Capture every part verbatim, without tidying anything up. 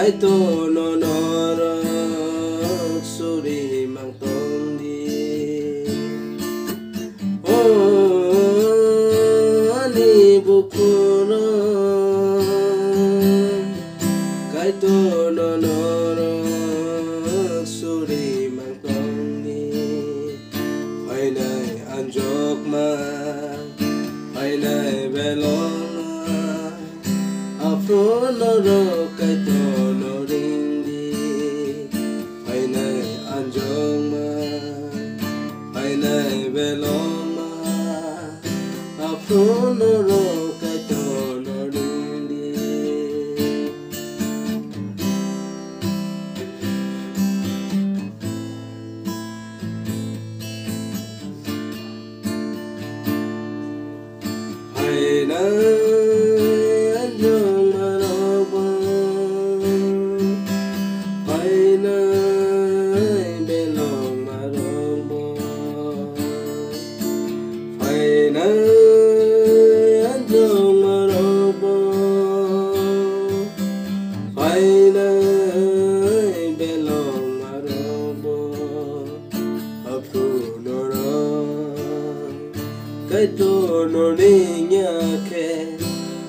Kaitorno norok suri mangtongdi. O ani bukhurok, Kaitorno norok suri mangtongdi. Phainai anjokma, phainai beloma, aphuru norok Kaitorno ringdi. Phainai anjokma, phainai beloma, aphuru norok Kaitorno ringdi. Phainai anjokmarokbo, phainai belongmarokbo, phainai anjokmarokbo, phainai belongmarokbo. Aphuru norok Kaitorno ringya khe,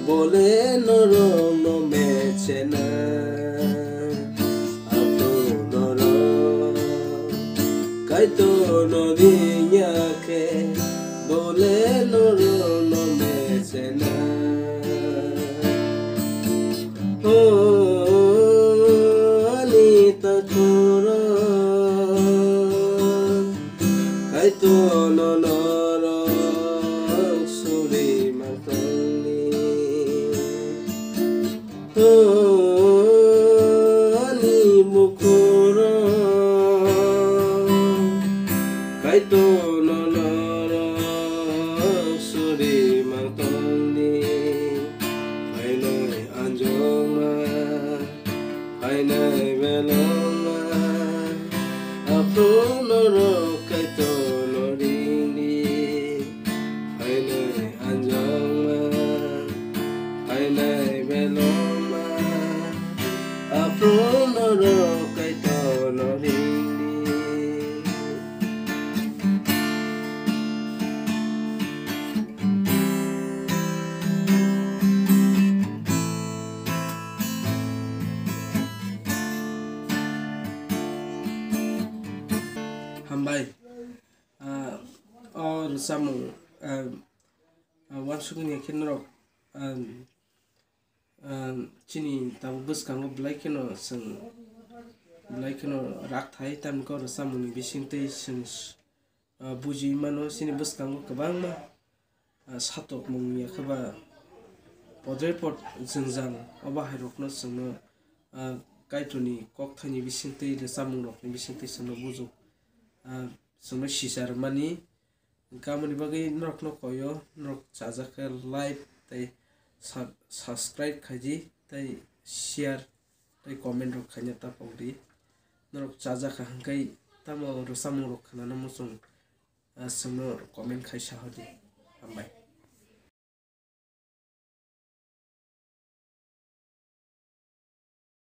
bole norokno mechena. Aphuru norok Kaitorno ringya khe, bole norokno mechena. O ani takhurok, Kaitorno norok suri mangtongdi. O ani bukhurok, Kaitorno norok suri mangtongdi. Phainai anjokma, phainai beloma, aphuru norok Kaitorno ringdi. Phainai anjokma, phainai beloma, aphuru norok Kaitorno ringdi. Hambai. Ah, o rwchapmung, ah, ah, uansukmung ya khe norok, ah, ah, chini tabuk bwskango belai kheno chwng, belai kheno rak thai, tamni kok rwchapmungni bisingtwi chwng, ah, bujui mano, chini bwskango kwbangma, ah, satokmung ya khe ba podre pod jwngjal, obo hairokno chwngno, ah, Kaitorni kokthaini bisingtwi, rwchapmungrokni bisingtwi chwngno bujuk, ah, chwngno sicha rwmani. Hwnkhe aboni bagwi norokno koyo, norok chajak khe like tei sub-, subscribe khaidi tei share tei comment rok khaina ta pokdi. Norok chajak kha hwnkhe tamo rwchapmung rok khnana muchung, ah, chwngno comment khai sahodi. Hambai.